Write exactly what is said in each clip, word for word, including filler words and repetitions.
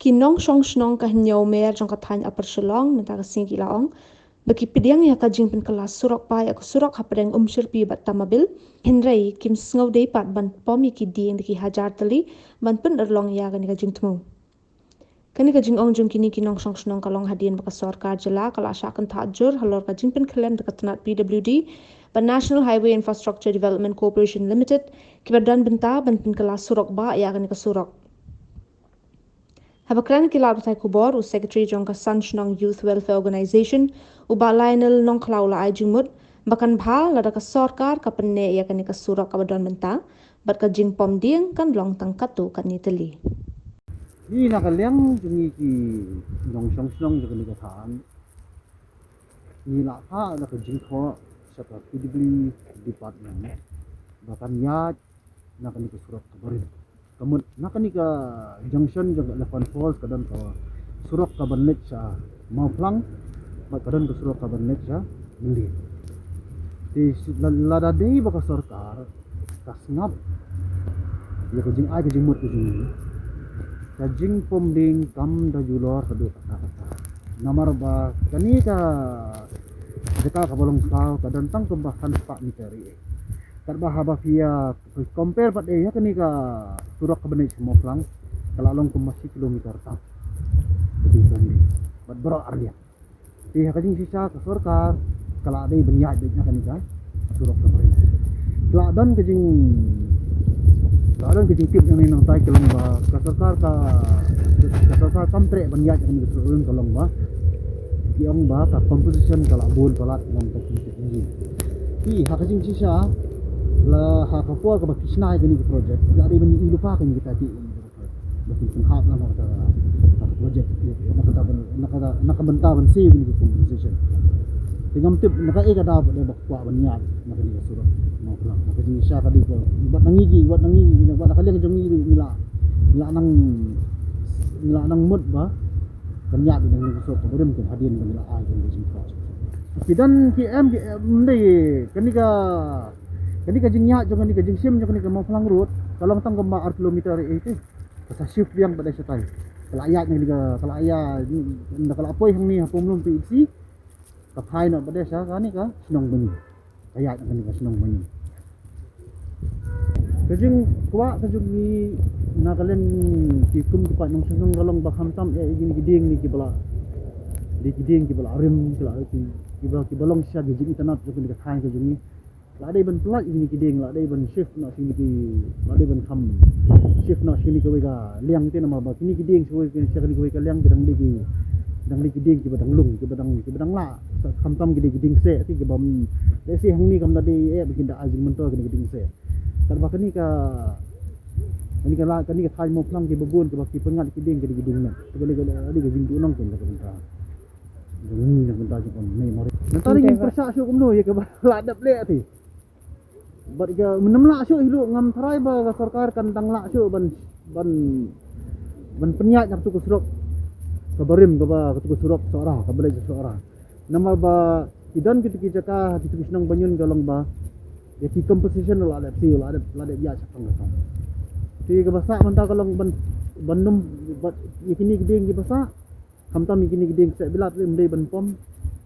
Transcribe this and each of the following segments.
Ki nongshong shnong ka Hynñiewmer jong ka thaiñ Upper Shillong mynta ka sngi ki la ong ba ki pdiang ïa ka jingpynkylla surok ba ïa ka surok hapdeng Umshyrpi bad Tamabil, hynrei kim sngewdei pat ban pom ïa ki dieng da ki hajar tylli ban pynurlong ïa kane ka jingthmu. Kane ka jingong jong kine ki nongshong shnong ka long hadien ba ka sorkar jylla ka la shah kynthah jur halor ka jingpynkhyllem da ka tnat P W D bad National Highway Infrastructure Development Corporation Limited kiba don bynta ban pynkylla surok ba ïa kane ka surok. Haba kren ki lad pathai khubor, u Secretary jong ka San Shnong Youth Welfare Organization, u Bah Lionel Nongkhlaw, u la ai jingmut ba kan bha lada ka sorkar ka pynneh ïa kane ka surok kaba don bynta bad ka jingpom dieng kan long tang katto katne tylli. Ngi na ka liang jong ngi ki nongshong shnong jong kane ka thaiñ, ngi la phah da ka jingthoh sha ka P W D department ba kan ïaid na kane ka surok kaba rim. Ka mut na kane ka junction jong ka Elephant Falls ka don ka surok kaban leit sha Mawphlang bad ka don ka surok kaban leit sha Mylliem. Te lada dei ba ka sorkar ka sngap ïa ka jingai ka jingmut ka jong ngi, ka jingpom dieng kam da julor haduh katta katta. Namar ba kane ka jaka kaba long thaw ka don tang kumba san spah meter ïa. Katba haba phi ïa compare pat ïa kane ka surok kaban leit sha Mawphlang, ka la long kumba shi kilometer tam. Ka jingpom dieng bad baroh arliang. Te ha ka jingshisha ka sorkar ka la dei ban ïaid beit na kane ka surok kaba rim. Ka la don ka jing, ka la don ka jingtip na ngi nangtai ka long ba ka sorkar ka, ka sorkar kam treh ban ïaid na kane ka surok rim ka long ba ki ong ba ka composition ka la bun palat, ka long ka jingtip na ngi. Te ha ka jingshisha la ha ka por kaba ki shna ïa kane ka project ka la dei ban ïohi lypa kane ka tati ba kin pynhap na kata, kata project, na kata ban, na kata, na ka bynta ban siew kine ki compensation. Te ngam tip na kaei ka daw ba dei ba kwah ban ïaid na kane ka surok Mawphlang. Na ka jingshisha ka dei ka, bad na ngi ki, bad na ngi, bad na ka liang jong ngi, ngi la, ngi la nang, ngi la nang mut ba kan ïaid na kane ka surok kaba rim te hadien ba ngi la ai kane ka jingthoh. Ki don ki em, ki em dei kane ka, kane ka jingïaid jong kane ka jingshim jong kane ka Mawphlang Road ka long tang kumba ar kilometer ïa te. Ka sa shift biang pat da shatai. Ka la ïaid na kane ka, ka la ïaid, ka la poi hangne ha Pumlum P H C. Ka phai noh pat da sha kane ka shnong Bani. Ka ïaid na kane ka shnong Bani. Ka jingkwah ka jong ngi na ka liang ki kum ki paid nongshong shnong ka long ba khamtam eh ïa kine ki dieng ne kiba la, dei ki dieng kiba la rim, kiba la, ki, kiba, kiba long sha ki jingitynnad jong kane ka thaiñ ka jong ngi. La dei ban pynlait ïa kine ki dieng, la dei ban shift noh sha kine ki, la dei ban kham shift noh sha kine kawei ka liang te namar ba kine ki dieng sha kawei, sha kine kawei ka liang ki dang dei ki, dang dei ki dieng kiba dang lung, kiba dang, kiba dang lah. Sa khamtam ki dei ki dieng seh te kiba, mm, lehse hangne kam da dei eh ba kin da ai jingmyntoi kine ki dieng seh. Katba kane ka, kane ka la, kane ka thaiñ Mawphlang kiba bun kiba ki pyngngad ki dieng ki dei ki dieng met. Te ka dei ka, dei ka jingduhnong kane ka bynta. Jong ngi na ka bynta jong ka mei Mawrei. Nangta dei ngin pyrshah shuh kumno ïa kaba la dep leh te. Bad ka mynnym lah shuh hi ruh ngam tharai ba ka sorkar kan dang lah shuh ban, ban, ban pynïaid na katu ka surok kaba rim, kaba, katu ka surok Sohra, kaba leit sha Sohra. Namar ba ki don kitu ki jaka, kitu ki shnong Baniun ka long ba ïa ki compensation la dep siew, la dep, la dep ïaid shaphang shaphang. Te kaba sah mynta ka long ban, ban nym, bad ïa kine ki dieng kiba sah. Khamtam ïa kine ki dieng kseh bilat lei ym dei ban pom,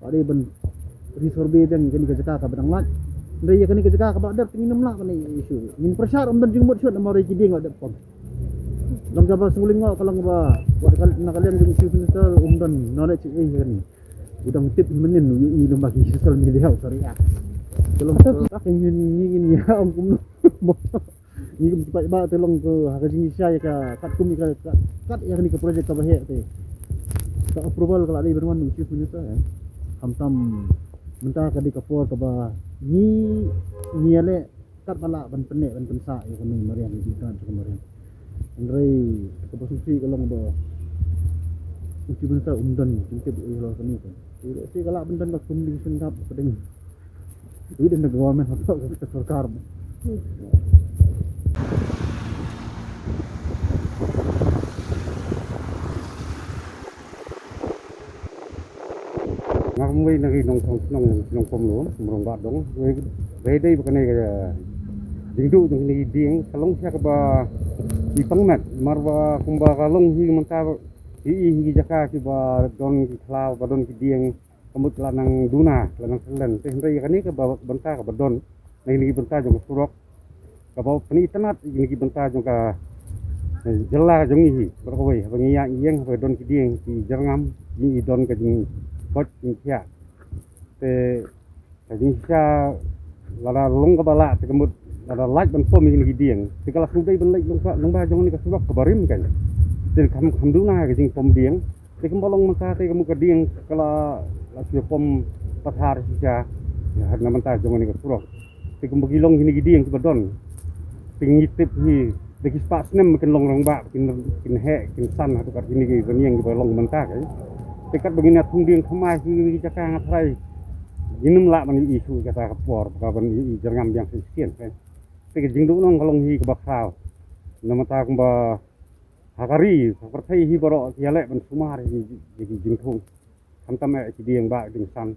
la dei ban resurvey biang ïa kane ka jaka kaba dang lait. Hynrei ïa kane ka jaka kaba la dep te ngin ym lah ban ai issue. Ngin pyrshah ruh ym don jingmut shuh namar ïa ki dieng la dep pom. Long kaba sngewlyngngoh ka long ba wat ka na ka liang jong u Chief Minister um don knowledge ei ei ïa kane. U dang tip hi mynnin u ïohi lem bad ki social media u sa react. Ka long ka ngin, ngin ïa ong kumno. Ngi kum ki paidbah te long ka ha ka jingshisha ïa ka katkum ïa ka kat ïa kane ka project kaba heh te. Ka approval ka la dei ban wan u Chief Minister eh. Khamtam mynta ka dei ka por kaba ngi, ngi ïaleh katba lah ban pynneh ban pynsah ïa kane mariang ïa ka mariang. Hynrei kaba sngewsih ka long ba u Chief Minister um don jingtip ïa halor kane te. Te lehse ka lah ban don ka communication gap hapdeng Within the government, ka sorkar. Nga kum wei na ki nongshong shnong, nongshong Pumlum, Mrong Bah Dong. Wei, wei dei ba kane ka jingduh jong kine ki dieng ka long sha kaba i pang met, mar ba kumba ka long hi mynta Hi hi ki jaka kiba don ki khlaw, ba don ki dieng, ka mut la nang duna, la nang selen. Te hynrei ïa kane kaba bynta kaba don na kine ki bynta jong ka surok, kaba pyni tynnat ïa kine ki bynta jong ka, eh, jylla jong ngi hi. Bad kawei, haba ngi ïa ïeng, haba don ki dieng ki jyrngam, ngi don ka jingkoit jingkhiah. Te ka jingshisha, lada long kaba lah, te ka mut lada lait ban pom ïa kine ki dieng, te ka la shu dei ban leit lyngba, lyngba jong kane ka surok kaba rim kein. Te kham, kham duna ka jingpom dieng. Te kumba long mynta te ka mut ka dieng ka la, la shu pom pathar shisha, ïa, na bynta jong kane ka surok. Te kumba ki long kine ki dieng kiba don, te ngi tip hi, da ki spah snem ba kin long rangbah, kin, kin heh, kin san haduh kat kine ki rynïeng kiba long mynta kein. Te katba ngin ïa thung dieng thymmai hi ki jaka, nga tharai ngin ym lah ban ïohi shuh kata ka por, ba ban ïohi jyrngam biang shisien kein. Te ka jingduhnong ka long hi kaba khraw. Na mynta kumba ha ka ri, ha pyrthei hi baroh ki ïaleh ban sumar ïa ki, ïa ki jingthung. Khamtam eh ki dieng ba dieng san,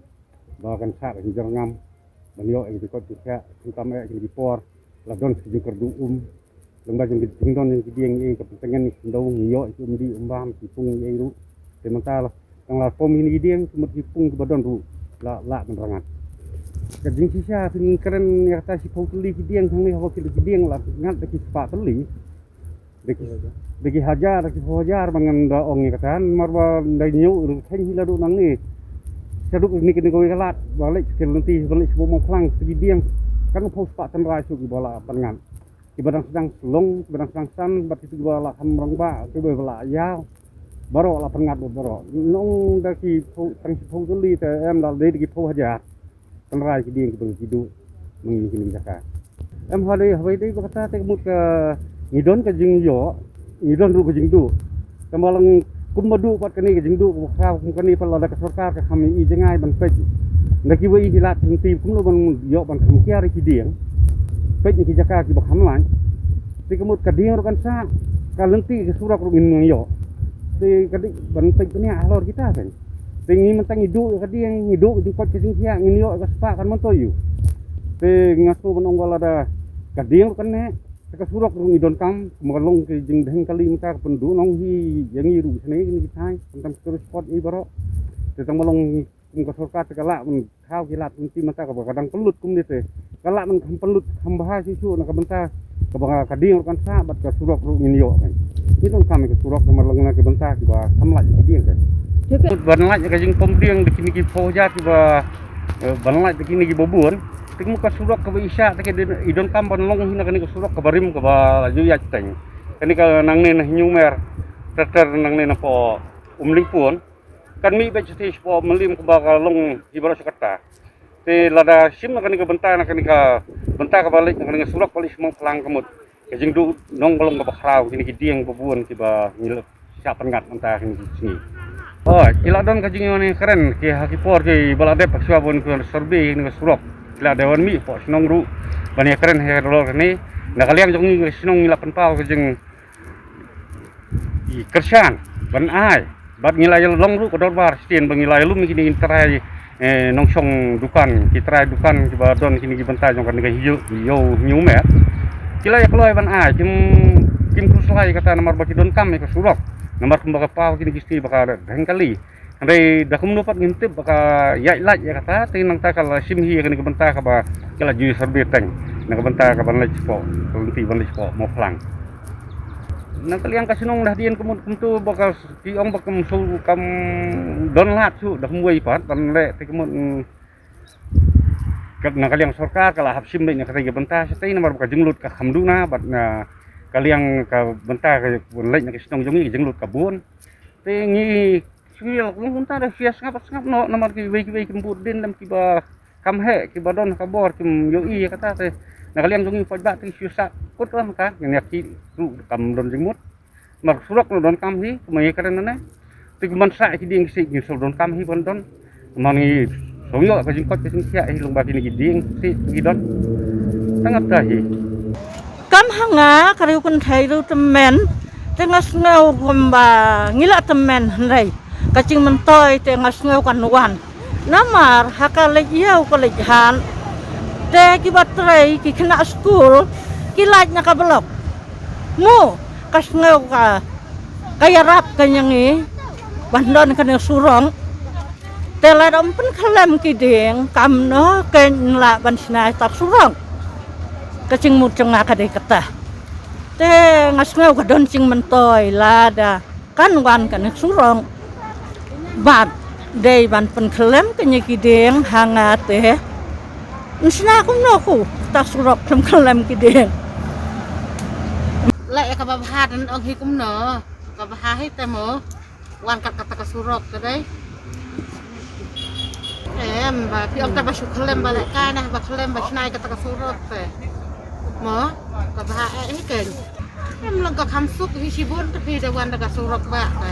ba kan shah ka jingjyrngam, ban ïoh ïa ki jingkoit jingkhiah. Khamtam eh kine ki por la don ki jingkyrduh um. Lyngba jong ki jingdon jong ki dieng, ïa ka pyntngen ki khyndew, ngi ïoh ïa ki umdih umbam, ki pung, ïa ruh. Te mynta la, tang la pom kine ki dieng, ka mut ki pung kiba don ruh la, la ban rngat. Ka jingshisha phin kren ïa kata shiphew tylli ki dieng, tang ne haba ki dieng la ngat da ki spah tylli, da ki, da ki hajar, da ki phew hajar ba ngan da ong ïa kata. Namar ba da ñiew ruh theng hi la duh nangne, shaduh kine, kine kawei ka lad, ba leit ki lynti, ba leit sha Mawphlang, ki dieng, katno phew spah tynrai shuh kiba la pynrngat. Kiba dang sdang slong, kiba dang sdang san, bad kito kiba la kham rangbah, kiba la ïaw, baroh la pynrngat bad baroh. Nong da ki phew, tang shiphew tylli te em, la dei da ki phew hajar tynrai ki dieng kiba ki duh ma ngi kine ki jaka. Em, ha dei, haba dei ba kata te ka mut ka, ngi don ka jingïoh, ngi don ruh ka jingduh. Tang ba lang kumba duh pat kane ka jingduh kaba khraw kum kane, pat lada ka sorkar ka kham ïohi jngai ban peit da kiwei ki lad lynti kumno ban ïoh ban kham kiar ïa ki dieng, peit ïa ki jaka kiba kham lait. Te ka mut ka dieng ruh kan sah, ka lynti ka surok ruh ngin ïoh. Te ka dei ban peit bniah halor kita kein. Te ngi mynta ngi duh ïa ka dieng, ngi duh ka jingkoit ka jingkhiah, ngin ïoh ïa ka spah kan myntoi ïa u. Te nga sngewbha ban ong ba lada ka dieng ruh kan neh, te ka surok ruh ngi donkam, kumba ka long ka jingdheng kali mynta ka pynduhnong hi ïa ngi ruh shane kine ki thaiñ, khamtam ki tourist spot ïa baroh. Te tang ba long kum ka sorkar te ka lah ban khaw ki lad lynti mynta kaba ka dang pynlut kumne te ka lah ban kham pynlut kham bha shuh shuh na ka bynta kaba ka dieng ruh kan sah bad ka surok ruh ngin ïoh kein. Ngi donkam ïa ka surok namar long na ka bynta kiba kham lait ki dieng kein. Ban lait ïa ka jingpom dieng da kine ki phew hajar kiba, eh, ban lait da kine kiba bun. Te ka mut ka surok kaba i shah te ka dei, i donkam ban long hi na kane ka surok kaba rim kaba la ju ïaid teng. Kane ka nangne na Hynñiewmer ter ter nangne na poh Umlingpun. Kan mih beit shatei shapoh Mylliem kaba ka long hi baroh sha kata. Te lada shim na kane ka bynta, na kane ka bynta kaba leit na kane ka surok ba leit sha Mawphlang, ka mut ka jingduhnong ka long kaba khraw, kine ki dieng ba bun kiba ngi la shah pynrngat mynta kine ki sngi. Oh, ki la don ka jingïoh ne kren ki ha ki por kiba la dep, ha shuwa ba wan ki wan survey kane ka surok, ki la dep wan mih hapoh shnong ruh ban ïakren ha ka dolor kane. Na ka liang jong ngi ka shnong ngi la pynpaw ka jing i kyrshan ban ai. Bad ngi la ïa long ruh ka dorbar shisien ba ngi la ïa lum kine ki trai, eh, nongshong dukan, ki trai dukan kiba don kine ki bynta jong kane ka Hynñiew, Hynñiewmer. Ki la ïa kloi ban ai, kim, kim khuslai kata namar ba ki donkam ïa ka surok. Namar kumba ka paw kine ki sngi ba ka dheng kali. Hynrei da kumno pat ngim tip ba ka ïaid lait ïa kata, te nangta ka la shim hi ïa kane ka bynta kaba ka la ju survey teng na ka bynta ka ban leit shapoh, ka lynti ban leit shapoh Mawphlang. Na ka liang ka shnong da hadien ka mut kumto ba ka ki ong ba kam shu kam don lad shuh da kumwei pat ban leh te ka mut, mm, ka, na ka liang sorkar ka la hap shim beit na kata ka bynta shatei namar ba ka jinglut ka kham duna bad na ka liang ka bynta ka ban leit na ka shnong jong ngi ka jinglut ka bun. Te ngi shu ïa long kumta da shu ïa sngap sngap noh namar kiwei kiwei kim bud dien lem kiba kam heh kiba don ka bor kim ïohi ïa kata te na ka liang jong ngi paidbah te shu ïa sah kut lam ka ngin ïa ki ruh kam don jingmut. Mar surok ruh donkam hi kumba ngi kren nane. Te kumban sah ki dieng ki sih ngi shu donkam hi ban don. Namar ngi shu ïoh ka jingkoit ka jingkhiah hi lyngba kine ki dieng ki sih ki don. Tang ap ta hi. Kam ha nga ka riew kynthei riew tymmen, te nga sngew kumba ngi la tymmen hynrei ka jingmyntoi te nga sngew kan wan. Namar ha ka leit ïew ka leit hat te kiba trei ki khynnah skul ki lait na ka block. Mo ka sngew ka, ka ïarap ka ïa ngi. ban don kane ka surok. Te lada ym pynkhyllem ki dieng, kumno kein lah ban shna ïa kata ka surok. Ka jingmut jong nga ka dei kata. Te nga sngew ka don jingmyntoi lada kan wan kane ka surok. Bad dei ban pynkhyllem kine ki dieng ha nga te. Yn shna kumno ko kata ka surok khlem khyllem ki dieng. Leh ïa kaba bha, don ong hi kumno. Kaba bha hi te mo. Wan kat kata ka surok te dei. Em, ba phi ong te ba shu khyllem ba leh kai na, ba khyllem ba shna ïa kata ka surok te. Mo, kaba bha eh hi kein. Em, long ka kham suk hi shibun te phi da wan da ka surok ba te.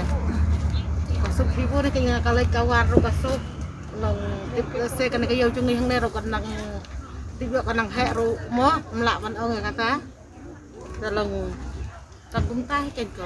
Ka suk shibun hi kein, ka leit ka wan ruh ka suk. Long tip se kane ka ïew jong ngi hangne ruh ka nang tip ïoh ka nang heh ruh mo, ym lah ban ong ïa kata. Te long ka kumta hi kein ko.